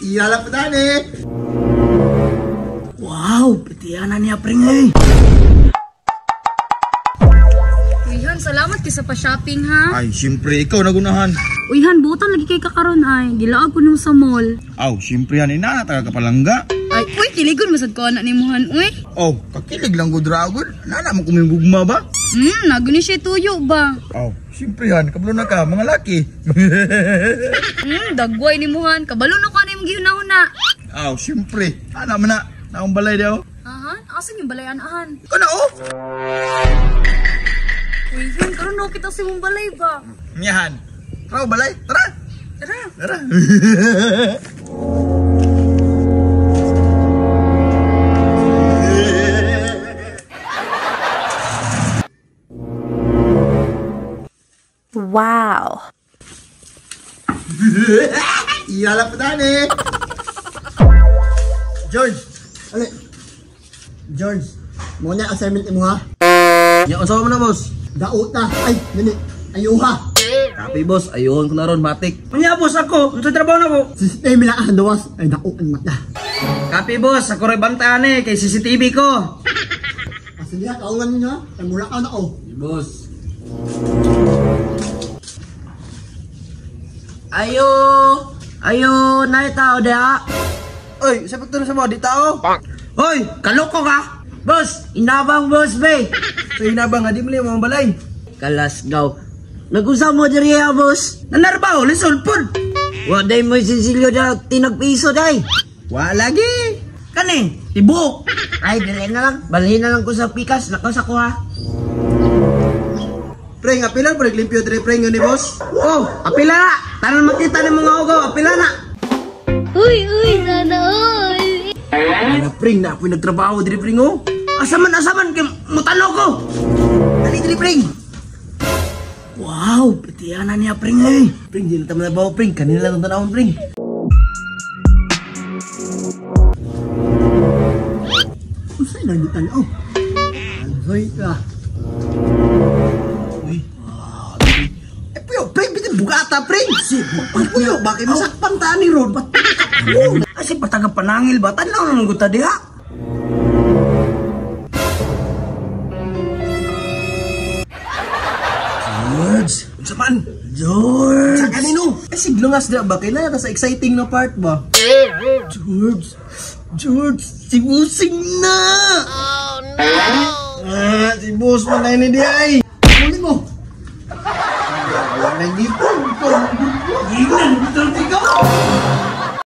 Iyala pa dani. Wow, pitiyanan niya pring eh. Uyhan, salamat kay sa pa-shopping ha. Ay, siyempre ikaw nagunahan. Uyhan, butan lagi kay kakaron ay. Gilaag ko nung sa mall. Aw, siyempre han ina taga kapalangga. Ay, uy, kiligon masad ko anak ni Muhan, uy. Oh, kakilig lang ko dragon. Nana mo kumigugma ba? Nago ni siya tuyo ba? Oh, siyempre han, kabalo na ka, mga laki. Dagway ni Muhan. Kabalo na ko ano yung gihuna-huna. Aw, siyempre. Ana man na, naong balay daw. Ahan, asan yung balay anahan? Ikaw na oh. Uyhan, karon no kita sa imong balay ba? Nyahan. Tara balay, tara. Tara. Tara. Wow. Iyala pa dani. George! Ali! George, mo na assignment mo ha? Nya unsa man na boss? Dauta! Ay, nini! Ayuha! Copy boss, ayuhon ko na ron matik. Unya boss ako, unsa trabaho na ko? CCTV lang ang gawas. Ay, dao ang mata. Copy boss, ako ray bantayan eh kay CCTV ko. Sige, kaungan ninyo ha? Ay, mula ka na ko. Sige, boss. Ayo! Ayo, nay tao da. Oy, sa pagtulo sa mo di tao. Hoy, kaloko ka. Boss, inabang boss be. Sa hinabang nga di mo mga balay. Kalasgaw. Nag-usa mo diri ha, boss. Nanarbaho, lisod pud. Wa day mo sinsilyo da tinagpiso day. Wa lagi. Kani, tibuok. Ay, dili na lang. Balhin na lang ko sa pikas. Nakaw sa kuha. Pre, nga pila pre limpyo dire pre ni boss. Oh, apila na. Tanan makita ni mga ugaw, apila na. Uy, uy, sana all. Ana pre, na ako'y nagtrabaho dire pre oh. Asa man kay mutano ko. Dali dire pre. Wow, pitiyanan niya pring eh. Pre, di na ta manabaho pre, kanila lang ang tanawon pre. Usay lang di tanaw. Alhoy ka. Uy. Eh, puyo, pre, bitin bugata, pre. Si, puyo, bakit masakpan ta ni Ron? Asi pataga panangil ba? Tanaw na guta diha. George, unsa man? George. Sa kanino? Eh, siglungas dira ba? Kailan na sa exciting na part ba? George, George, si Busing na! Oh, no! Ah, si Bus man na ni di ay. Huli mo! Wala na gipon.